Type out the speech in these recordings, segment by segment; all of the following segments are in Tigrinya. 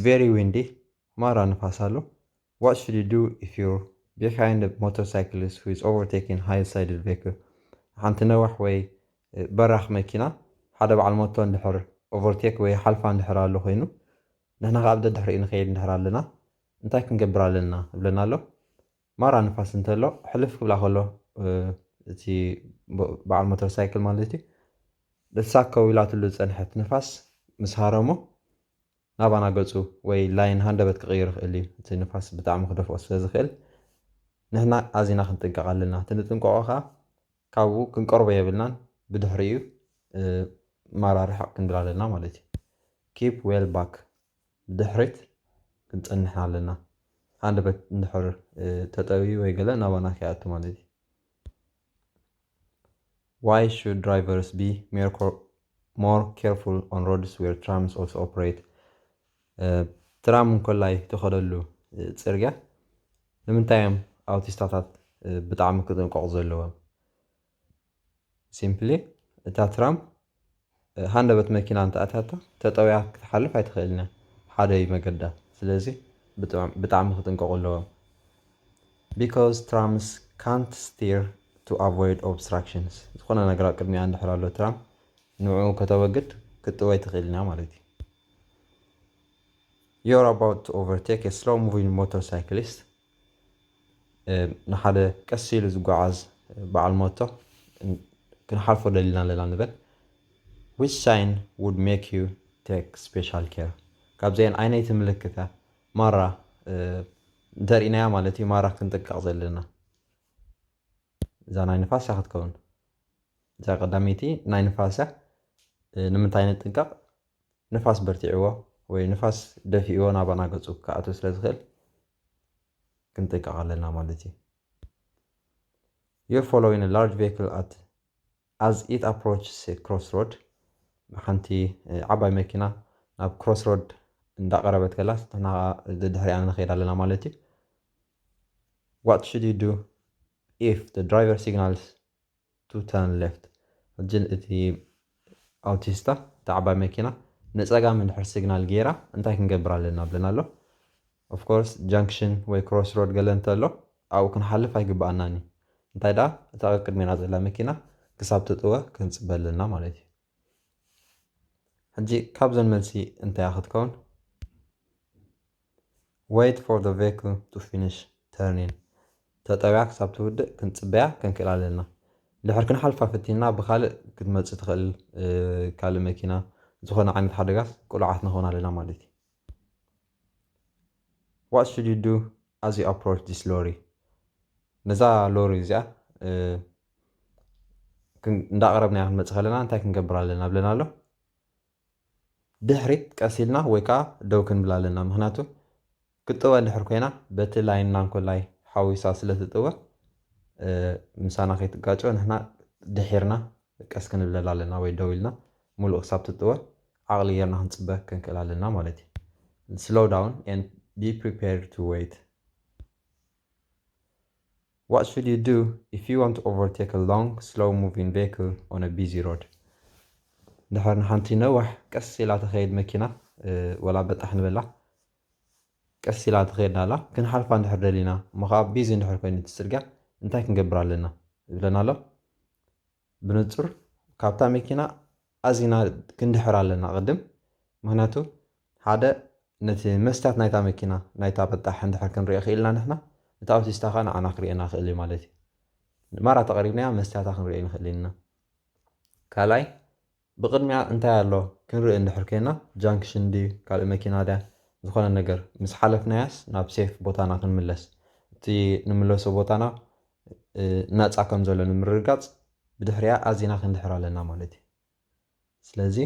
Very windy. ማራ ንፋስ ኣሎ። What should you do if you're behind a motorcyclist who is overtaking high-sided vehicle? ሓንቲ ነዋሕ ወይ በራኽ መኪና ሓደ በዓል ሞቶ እንድሕር ኦቨርቴክ ወይ ሓልፋ እንድሕር ኣሎ ኮይኑ ንሕና ከዓ ብደድሕሪኡ ንኸይድ እንድሕር ኣለና እንታይ ክንገብር ኣለና እብለና ኣሎ። ማራ ንፋስ እንተሎ ሕልፍ ክብላ ከሎ እቲ በዓል ሞተር ሳይክል ማለት እዩ ደሳከው ኢላትሉ ዝፀንሐት ንፋስ ምስ ሃረሞ ናባና ገፁ ወይ ላይን ሃንደበት ክቕይር ይኽእል እዩ። እቲ ንፋስ ብጣዕሚ ክደፍኦ ስለ ዝኽእል ንሕና ኣዚና ክንጥንቀቕ ኣለና። እቲ ንጥንቀቆ ከዓ ካብኡ ክንቀርቦ የብልናን። ብድሕሪኡ ማራ ርሕቕ ክንብል ኣለና ማለት እዩ። Keep well back፣ ብድሕሪት ክንጸንሕ ኣለና። ሃንደበት እንድሕር ተጠውዩ ወይ ገለ ናባና ከይኣቱ ማለት እዩ። Why should drivers be more careful on roads where trams also operate? ትራም እንኮላይ ትኸደሉ ፅርግያ ንምንታይ እዮም ኣውቲስታታት ብጣዕሚ ክጥንቀቑ ዘለዎም? Simply እታ ትራም ሃንደበት መኪና እንተኣትያቶ ተጠውያ ክትሓልፍ ኣይትኽእልን እያ። ሓደ እዩ መገዳ። ስለዚ ብጣዕሚ ክጥንቀቑ ኣለዎም። Because trams can't steer to avoid obstructions። ዝኾነ ነገር ኣብ ቅድሚኣ እንድሕር ኣሎ ትራም ንዕኡ ከተወግድ ክትጥወይ ትኽእልን እያ ማለት እዩ። You're about to overtake a slow moving motorcyclist. ንሓደ ቀስ ኢሉ ዝጓዓዝ በዓል ሞቶ ክንሓልፎ ደሊና ኣለና ንበል። Which sign would make you take special care? ካብዚአን ኣይነይቲ ምልክት እያ ማራ እንተርኢናያ ማለት እዩ ማራ ክንጥንቀቕ ዘለና። እዛ ናይ ንፋስ እያ ክትከውን። እዛ ቀዳመይቲ ናይ ንፋስ እያ። ንምንታይ ንጥንቀቕ? ንፋስ በርቲዕዎ ወይ ንፋስ ደፊእዎ ናባና ገፁ ክኣቱ ስለ ዝኽእል ክንጥንቀቕ ኣለና ማለት እዩ። You're following a large vehicle at as it approaches a crossroad። ሓንቲ ዓባይ መኪና ናብ ክሮስሮድ እንዳቀረበት ከላስ ንሕና ደድሕሪኣ ንኸይድ ኣለና ማለት እዩ። What should you do if the driver signals to turn left? ሕጂ እቲ ኣውቲስታ እቲ ዓባይ መኪና ንፀጋም እንድሕር ሲግናል ገይራ እንታይ ክንገብር ኣለና ብለና ኣሎ። Of course junction ወይ crossroad ገለ እንተሎ ኣብኡ ክንሓልፍ ኣይግብኣናን እዩ። እንታይ ደኣ እታ ቅድሜና ዘላ መኪና ክሳብ ትጥወ ክንፅበ ኣለና ማለት እዩ። ሕጂ ካብዘን መልሲ እንታይ ክትከውን? Wait for the vehicle to finish turning። ተጠውያ ክሳብ ትውድእ ክንፅበያ ክንክእል ኣለና። ድሕር ክንሓልፋ ፈቲና ብካልእ ክትመፅእ ትኽእል ካልእ መኪና ዝኾነ ዓይነት ሓደጋስ ቅሉዓት ንኸውን ኣለና ማለት እዩ። What should you do as you approach this lorry? ነዛ ሎሪ እዚኣ እንዳቀረብናያ ክንመፅእ ከለና እንታይ ክንገብር ኣለና ብለና ኣሎ። ድሕሪት ቀስ ኢልና ወይ ከዓ ደው ክንብል ኣለና። ምክንያቱ ክትጥወ እንድሕር ኮይና በቲ ላይን ናንኮላይ ሓዊሳ ስለ ትጥወ ምሳና ከይትጋጨ ንሕና ድሒርና ቀስ ክንብለላ ኣለና ወይ ደው ኢልና ሙሉእ ክሳብ ትጥወ ዓቕሊ ጌርና ክንፅበ ክንክእል ኣለና ማለት እዩ። Slow down and be prepared to wait. What should you do if you want to overtake a long, slow moving vehicle on a busy road? ድሕር ንሓንቲ ነዋሕ ቀስ ኢላ ትኸይድ መኪና ወላ በጣሕ ንበላ ቀስ ኢላ ትኸይድ ኣላ ክንሓልፋ እንድሕር ደሊና እሞ ከዓ ቢዚ እንድሕር ኮይኑ እቲ ፅርግያ እንታይ ክንገብር ኣለና ይብለና ኣሎ። ብንፁር ካብታ መኪና ኣዚና ክንድሕር ኣለና ቅድም። ምክንያቱ ሓደ ነቲ መስትያት ናይታ መኪና ናይታ በጣሕ እንድሕር ክንሪኦ ክኢልና ንሕና እቲ ኣውቲስታ ከዓ ንዓና ክርእየና ክእል እዩ ማለት እዩ። ማራ ተቐሪብናያ መስትያታ ክንሪኦ ንኽእል ኢና። ካልኣይ ብቕድሚያ እንታይ ኣሎ ክንርኢ እንድሕር ኮይና ጃንክሽን ድዩ ካልእ መኪና ድያ ዝኾነ ነገር ምስ ሓለፍናያስ ናብ ሴፍ ቦታና ክንምለስ እቲ ንምለሶ ቦታና ናፃ ከም ዘሎ ንምርግጋፅ ብድሕሪያ ኣዚና ክንድሕር ኣለና ማለት እዩ። ስለዚ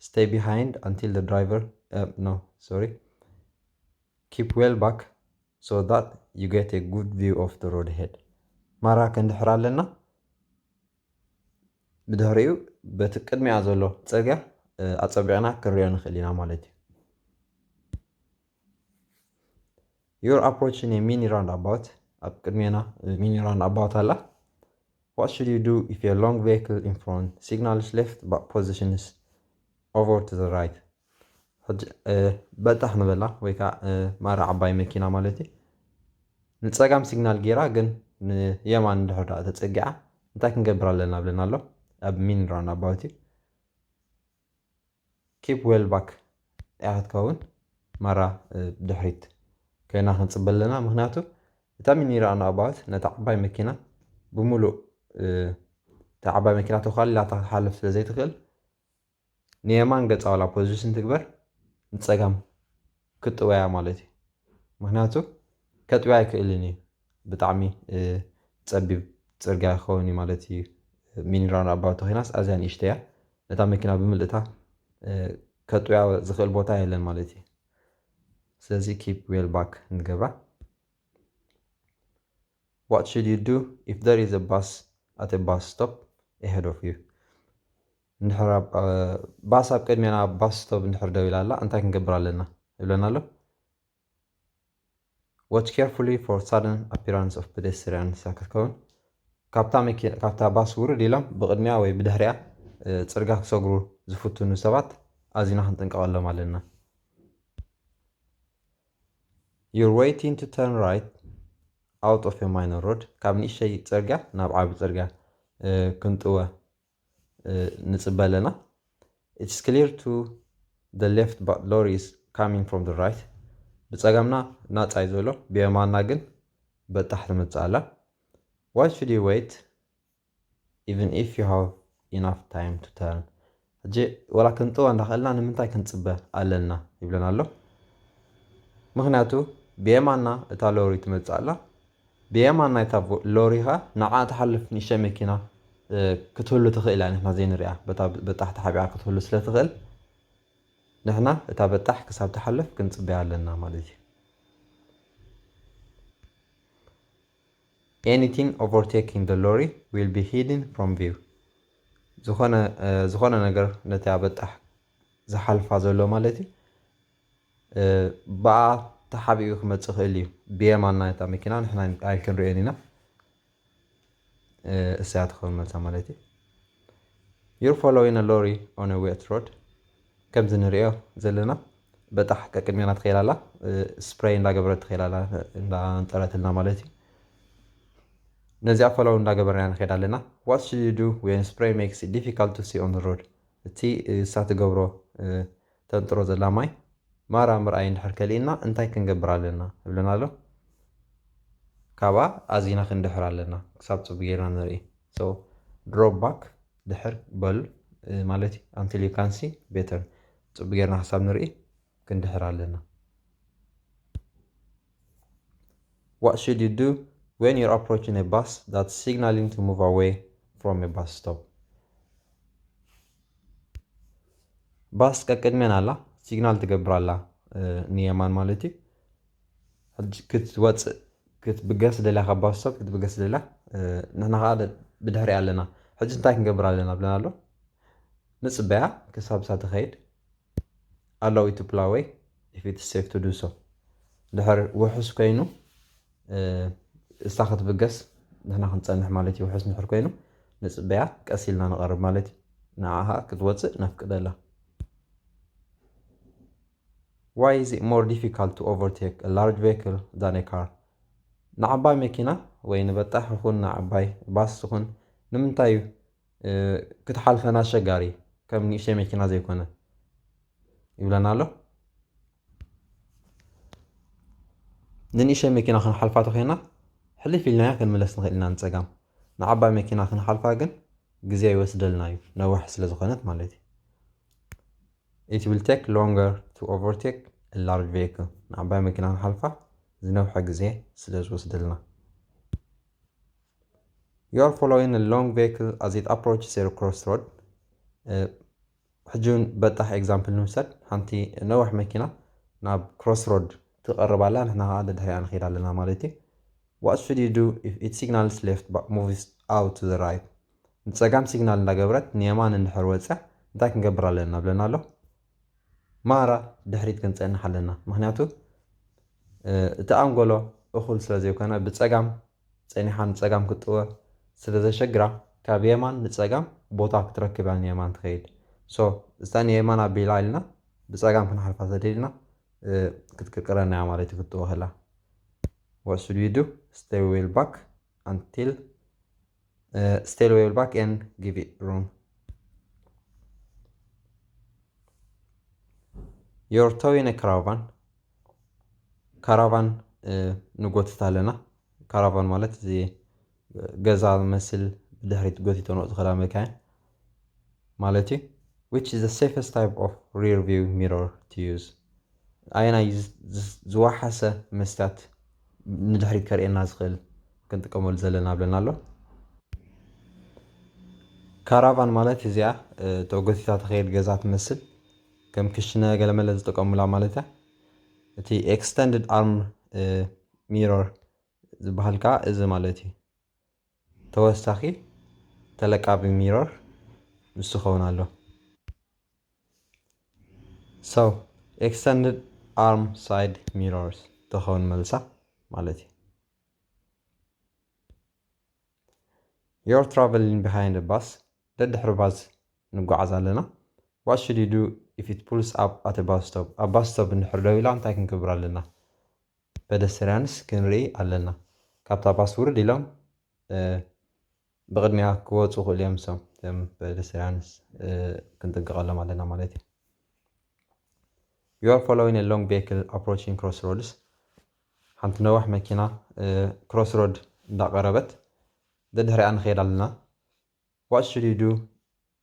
stay behind until the driver uh, no sorry keep well back so that you get a good view of the road ahead። ማራ ክንድሕር ኣለና። ብድሕሪኡ በቲ ቅድሚያ ዘሎ ፅርግያ ኣፀቢቕና ክንሪኦ ንኽእል ኢና ማለት እዩ። You're approaching a mini roundabout። ኣብ ቅድሜና ሚኒ roundabout ኣላ። What should you do if a long vehicle in front signals left but positions over to the right? ሕጂ በጣሕ ንበላ ወይ ከዓ ማራ ዓባይ መኪና ማለት እዩ። ንፀጋም ሲግናል ጌራ ግን ንየማን እንድሕር ደኣ ተፀጊዓ እንታይ ክንገብር ኣለና ብለና ኣሎ። ኣብ ሚን ራን ኣባውት እዩ። ኪፕ ዌል ባክ እያ ክትከውን። ማራ ድሕሪት ኮይና ክንፅበ ኣለና። ምክንያቱ እታ ሚኒ ራን ኣባውት ነታ ዓባይ መኪና ብምሉእ እታ ዓባይ መኪና ተኳሊላታ ክትሓልፍ ስለ ዘይትኽእል ንየማን ገፃ ዋላ ፖዚሽን ትግበር ንፀጋም ክትጥወያ ማለት እዩ። ምክንያቱ ከጥወያ ኣይክእልን እዩ። ብጣዕሚ ፀቢብ ፅርግያ ክኸውን እዩ ማለት እዩ። ሚኒ ራን ኣባውት ኮይናስ ኣዝያ ንእሽተያ ነታ መኪና ብምልእታ ከጥወያ ዝኽእል ቦታ የለን ማለት እዩ። ስለዚ ኪፕ ዌል ባክ ንገብራ። What should you do if there is a bus at a bus stop ahead of you? እንድሕር ባስ ኣብ ቅድሜና ባስ ስቶፕ እንድሕር ደው ኢላ ኣላ እንታይ ክንገብር ኣለና ይብለና ኣሎ። Watch carefully for sudden appearance of pedestrians ክትከውን ካብታ ባስ ውርድ ኢሎም ብቕድሚያ ወይ ብድሕሪያ ፅርጋ ክሰግሩ ዝፍትኑ ሰባት ኣዚና ክንጥንቀቐሎም ኣለና። You're waiting to turn right out of a minor road. ካብ ንእሽተይ ፅርግያ ናብ ዓቢ ፅርግያ ክንጥወ ንፅበ ኣለና። It's clear to the left but lorry is coming from the right. ብፀጋምና ናፃ እዩ ዘሎ፣ ብየማና ግን በጣሕ ትመፅእ ኣላ። Why should you wait even if you have enough time to turn? ሕጂ ወላ ክንጥወ እንዳኸልና ንምንታይ ክንፅበ ኣለና ይብለና ኣሎ። ምክንያቱ ብየማና እታ ሎሪ ትመፅእ ኣላ። ብየማን ናይታ ሎሪ ኸ ንዓ ትሓልፍ ንእሽተይ መኪና ክትህሉ ትኽእል እያ። ንሕና ዘይንሪኣ በጣሕ ተሓቢኣ ክትህሉ ስለ ትኽእል ንሕና እታ በጣሕ ክሳብ ትሓልፍ ክንፅበያ ኣለና ማለት እዩ። Anything overtaking the lorry will be hidden from view. ዝኾነ ነገር ነቲ ኣበጣሕ ዝሓልፋ ዘሎ ማለት እዩ። ብኣ ተሓቢኡ ክመፅእ ይኽእል እዩ። ብየማን ናይታ መኪና ንሕና ኣይክንሪኦን ኢና። እሳያ ትኸውን መልሳ ማለት እዩ። You're following a lorry on a wet road. ከምዚ ንሪኦ ዘለና በጣሕ ቀቅድሜና ትኸይል ኣላ። ስፕሬይ እንዳገበረት ትኸይል ኣላ፣ እንዳንጠረትልና ማለት እዩ። ነዚኣ ፎሎው እንዳገበርና ንኸይድ ኣለና። What should you do when spray makes it difficult to see on the road? እቲ እሳ ትገብሮ ተንጥሮ ዘላ ማይ ማራ ምርኣይ እንድሕር ከሊእና እንታይ ክንገብር ኣለና ይብለና ኣሎ። ካብኣ ኣዚና ክንድሕር ኣለና ክሳብ ፅቡ ጌርና ንርኢ። So drop back ድሕር በሉ ማለት እዩ። Until you can see better ፅቡ ጌርና ክሳብ ንርኢ ክንድሕር ኣለና። What should you do when you're approaching a bus that's signaling to move away from a bus stop? ባስ ቀቅድሜን ኣላ፣ ሲግናል ትገብር ኣላ ንየማን ማለት እዩ። ክትወፅእ ክትብገስ ደልያ ካብ ባስ ስቶፕ ክትብገስ ደልያ። ንሕና ከዓ ብድሕሪኣ ኣለና። ሕጂ እንታይ ክንገብር ኣለና ብለና ኣሎ። ንፅበያ ክሳብ እሳ ትኸይድ። Allow it to pull away if it's safe to do so. ድሕር ውሑስ ኮይኑ እሳ ክትብገስ ንሕና ክንፀንሕ ማለት እዩ። ውሑስ ንድሕር ኮይኑ ንፅበያ፣ ቀስ ኢልና ንቐርብ ማለት እዩ። ንዓኻ ክትወፅእ ነፍቅደላ። Why is it more difficult to overtake a large vehicle than a car? ንዓባይ መኪና ወይ ንበጣሕ ይኹን ንዓባይ ባስ ይኹን ንምንታይ እዩ ክትሓልፈና ኣሸጋሪ ከም ንእሽተይ መኪና ዘይኮነ ይብለና ኣሎ። ንንእሽተይ መኪና ክንሓልፋ ተኾይና ሕልፍ ኢልናያ ክንምለስ ንኽእል ኢና ንፀጋም። ንዓባይ መኪና ክንሓልፋ ግን ግዜ ይወስደልና እዩ፣ ነዋሕ ስለ ዝኾነት ማለት እዩ። It will take longer to overtake a large vehicle. ንዓባይ መኪና ክንሓልፋ ዝነውሐ ግዜ ስለ ዝወስደልና። You are following a long vehicle as it approaches a crossroad. ሕጂ እውን በጣሕ ኤግዛምፕል ንውሰድ። ሓንቲ ነዋሕ መኪና ናብ ክሮስሮድ ትቐርብ ኣላ፣ ንሕና ከዓ ደድሕሪኣ ንኸይድ ኣለና ማለት እዩ። What should you do if it signals left but moves out to the right? ንፀጋም ሲግናል እንዳገበረት ንየማን እንድሕር ወፅያ እንታይ ክንገብር ኣለና ብለና ኣሎ። ማራ ድሕሪት ክንፀንሕ ኣለና። ምክንያቱ እቲ ኣንጎሎ እኹል ስለ ዘይኮነ ብፀጋም ፀኒሓ ንፀጋም ክትጥወ ስለ ዘሸግራ ካብ የማን ንፀጋም ቦታ ክትረክብ እያ ንየማን ትኸይድ። So እዛ ንየማን ኣቢላ ኢልና ብጸጋም ክንሓልፋ ተደሊና ክትቅርቅረና እያ ማለት እዩ ክትወኸላ። What should you do? Stay well back until stay well back and give it room. You're towing a caravan. ካራቫን ንጎትት ኣለና። ካራቫን ማለት እዚ ገዛ መስል ብድሕሪት ጎቲተንኦ ዝኸዳ መካይን ማለት እዩ። Which is the safest type of rear view mirror to use? ኣየናይ ዝወሓሰ መስትያት ንድሕሪት ከርእየና ዝኽእል ክንጥቀመሉ ዘለና ብለና ኣሎ። ካራቫን ማለት እዚኣ ተጎቲታ ተኸይድ ገዛ ትመስል፣ ከም ክሽነ ገለመለ ዝጥቀሙላ ማለት እያ። እቲ extended arm mirror ዝበሃል ከዓ እዚ ማለት እዩ። ተወሳኺ ተለቃቢ ሚሮር ምስ ዝኸውን ኣሎ። So extended arm side mirrors ተኸውን መልሳ ማለት እዩ። You're traveling behind a bus. ደድሕሪ ባስ ንጓዓዝ ኣለና። What should you do if it pulls up at a bus stop? ኣብ ባስ ስቶፕ እንድሕር ደው ኢላ እንታይ ክንገብር ኣለና? ፔደስትሪያንስ ክንርኢ ኣለና። ካብታ ባስ ውርድ ኢሎም ብቕድሚያ ክወፁ ክእሉ እዮም። ሶም ም ፔደስትሪያንስ ክንጥንቀቐሎም ኣለና ማለት እዩ። You are following a long vehicle approaching crossroads. ሓንቲ ነዋሕ መኪና ክሮስሮድ እንዳቐረበት ደድሕሪኣ ንኸይድ ኣለና። What should you do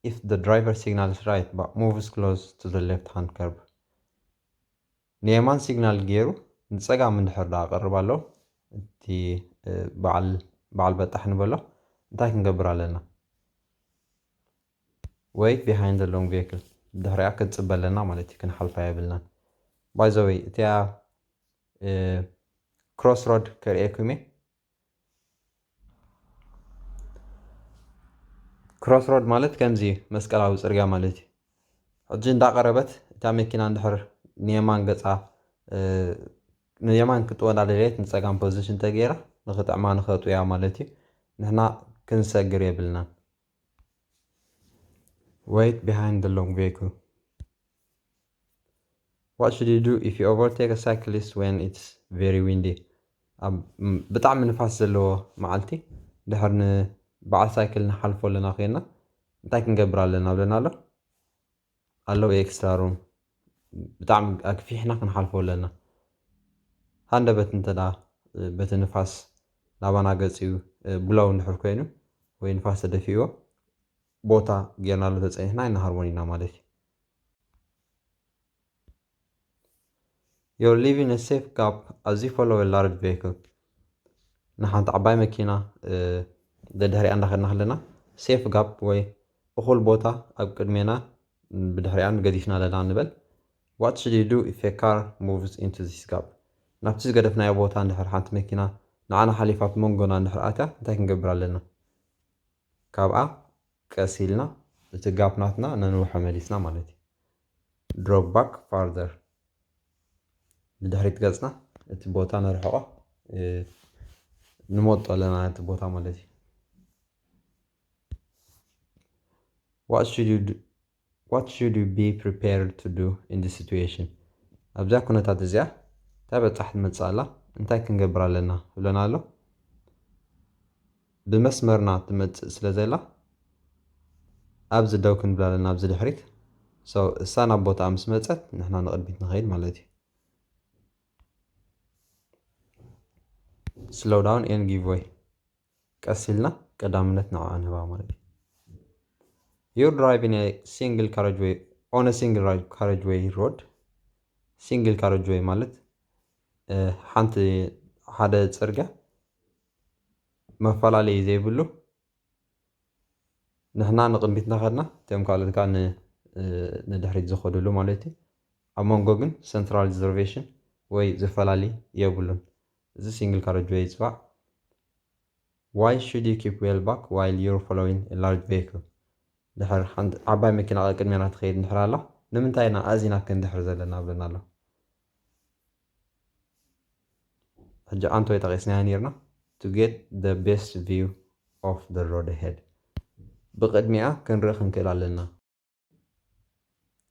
if the driver signals right but moves close to the left hand curb? ንየማን ሲግናል ገይሩ ንጸጋም እንድሕር ደኣ ቀርብ ኣሎ፣ እቲ በዓል በጣሕ ንበሎ፣ እንታይ ክንገብር ኣለና? Wait behind the long vehicle፣ ድሕሪኣ ክትጽበ ኣለና ማለት እዩ። ክንሓልፋ የብልናን። By the way እቲኣ ክሮስ ሮድ ከርእየኩም እየ። ክሮስ ሮድ ማለት ከምዚ መስቀላዊ ጽርግያ ማለት እዩ። ሕጂ እንዳቐረበት እታ መኪና እንድሕር ንየማን ገጻ ንየማን ክትወዳደለየት ንጸጋም ፖዚሽን ተገይራ ንኽጥዕማ ንኸጥውያ ማለት እዩ። ንሕና ክንሰግር የብልናን። Wait behind the long vehicle. What should you do if you overtake a cyclist when it's very windy? ኣብ ብጣዕሚ ንፋስ ዘለዎ መዓልቲ ድሕር ንበዓል ሳይክል ንሓልፎ ኣለና ኮይና እንታይ ክንገብር ኣለና ብለና ኣሎ ኣለዉ ኤክስትራ ሩም ብጣዕሚ ኣግፊሕና ክንሓልፎ ኣለና። ሃንደበት እንተ በቲ ንፋስ ናባና ገፂኡ ብለው እንድሕር ኮይኑ ወይ ንፋስ ተደፊእዎ ቦታ ጌርናሉ ተፀኒሕና ኣይንሃርቦን ኢና ማለት እዩ። You're leaving a safe gap as you follow a large vehicle. ንሓንቲ ዓባይ መኪና ደድሕሪኣ እንዳኸድና ከለና ሴፍ ጋፕ ወይ እኹል ቦታ ኣብ ቅድሜና ብድሕሪኣን ገዲፍና ኣለና ንበል። What should you do if a car moves into this gap? ናብቲ ዝገደፍናዮ ቦታ እንድሕር ሓንቲ መኪና ንዓና ሓሊፋ ኣብ መንጎና እንድሕር ኣትያ እንታይ ክንገብር ኣለና? ካብኣ ቀስ ኢልና እቲ ጋፕ ናትና ነንውሖ መሊስና ማለት እዩ። Drop back farther ንድሕሪት ገጽና እቲ ቦታ ነርሕቆ ንመጦ ኣለና ነቲ ቦታ ማለት እዩ። What should you do? What should you be prepared to do in this situation? ኣብዛ ኩነታት እዚኣ እንታይ በጻሕ ትመጽእ ኣላ እንታይ ክንገብር ኣለና ይብለና ኣሎ። ብመስመርና ትመጽእ ስለ ዘላ ኣብዚ ደው ክንብል ኣለና ኣብዚ ድሕሪት። So እሳ ናብ ቦታኣ ምስ መጸት ንሕና ንቕድሚት ንኸይድ ማለት እዩ። Slow down and give way ቀስ ኢልና ቀዳምነት ንዓኣ ንህባ ማለት እዩ። You're driving a single carriageway on a single carriageway road. Single carriageway ማለት ሓንቲ ሓደ ጽርግያ መፈላለዪ ዘይብሉ ንሕና ንቕድሚት እናኸድና እቶም ካልኦት ከዓ ንድሕሪት ዝኸድሉ ማለት እዩ። ኣብ መንጎ ግን central reservation ወይ ዝፈላሊ የብሉን። እዚ single carriageway ይፅዋዕ። Why should you keep well back while you're following a large vehicle? ድሕር ሓንቲ ዓባይ መኪና ቅድሜና ትኸይድ እንድሕር ኣላ ንምንታይ ኢና ኣዚና ክንድሕር ዘለና ብለና ኣሎ። ሕጂ ኣንቶይ ጠቂስናዮ ነርና to get the best view of the road ahead ብቅድሚኣ ክንርኢ ክንክእል ኣለና።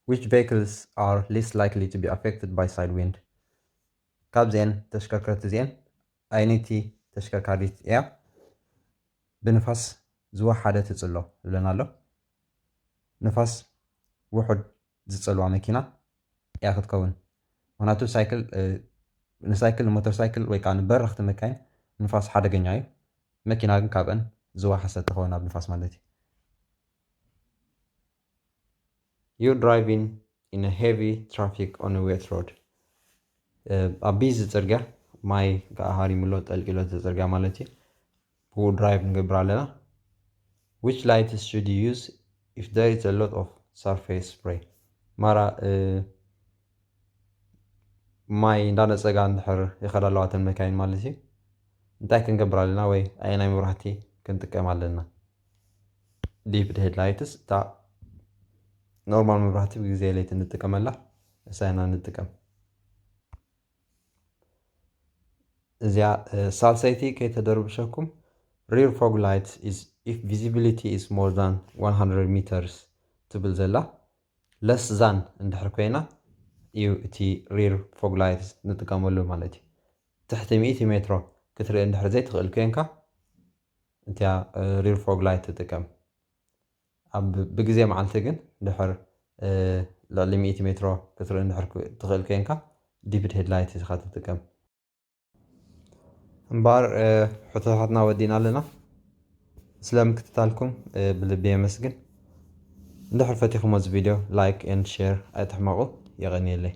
Which vehicles are least likely to be affected by side wind? ካብዚአን ተሽከርከርቲ እዚአን ኣይነይቲ ተሽከርካሪት እያ ብንፋስ ዝወሓደ ትፅሎ ይብለና ኣሎ። ንፋስ ውሑድ ዝፀልዋ መኪና እያ ክትከውን። ምክንያቱ ሳይክል ንሳይክል ንሞተር ሳይክል ወይ ከዓ ንበረክቲ መካይን ንፋስ ሓደገኛ እዩ። መኪና ግን ካብአን ዝወሓሰ ትኸውን ኣብ ንፋስ ማለት እዩ። You driving in a heavy traffic on a wet road. ኣብ ቢዚ ፅርግያ ማይ ከዓ ሃሪሙሎ ጠልቂሎ እቲ ፅርግያ ማለት እዩ። ብኡ ድራይቭ ንገብር ኣለና። Which lights should you use if there is a lot of surface spray? ማራ ማይ እንዳነፀጋ እንድሕር ይኸዳ ኣለዋ እተን መካይን ማለት እዩ። እንታይ ክንገብር ኣለና ወይ ኣየናይ መብራህቲ ክንጥቀም ኣለና? Dipped headlights እታ ኖርማል መብራህቲ ብግዜ ለይቲ ንጥቀመላ እሳ ኢና ንጥቀም። እዚኣ ሳልሰይቲ ከይተደርብሸኩም rear fog light is if visibility is more than one hundred meters ትብል ዘላ less than እንድሕር ኮይና እዩ እቲ rear fog light ንጥቀመሉ ማለት እዩ። ትሕቲ ሚእቲ ሜትሮ ክትርኢ እንድሕር ዘይትኽእል ኮይንካ እቲያ rear fog light ትጥቀም። ኣብ ብግዜ መዓልቲ ግን ድሕር ልዕሊ ሚእቲ ሜትሮ ክትርኢ እንድሕር ትኽእል ኮይንካ dipped headlight ኢኻ ትጥቀም። እምበኣር ሕቶታትና ወዲእና ኣለና። ስለምክትታልኩም ብልቢ የመስግን። እንድሕር ፈቲኹሞ እዚ ቪድዮ like and share ኣይትሕመቑ። የቐንየለይ።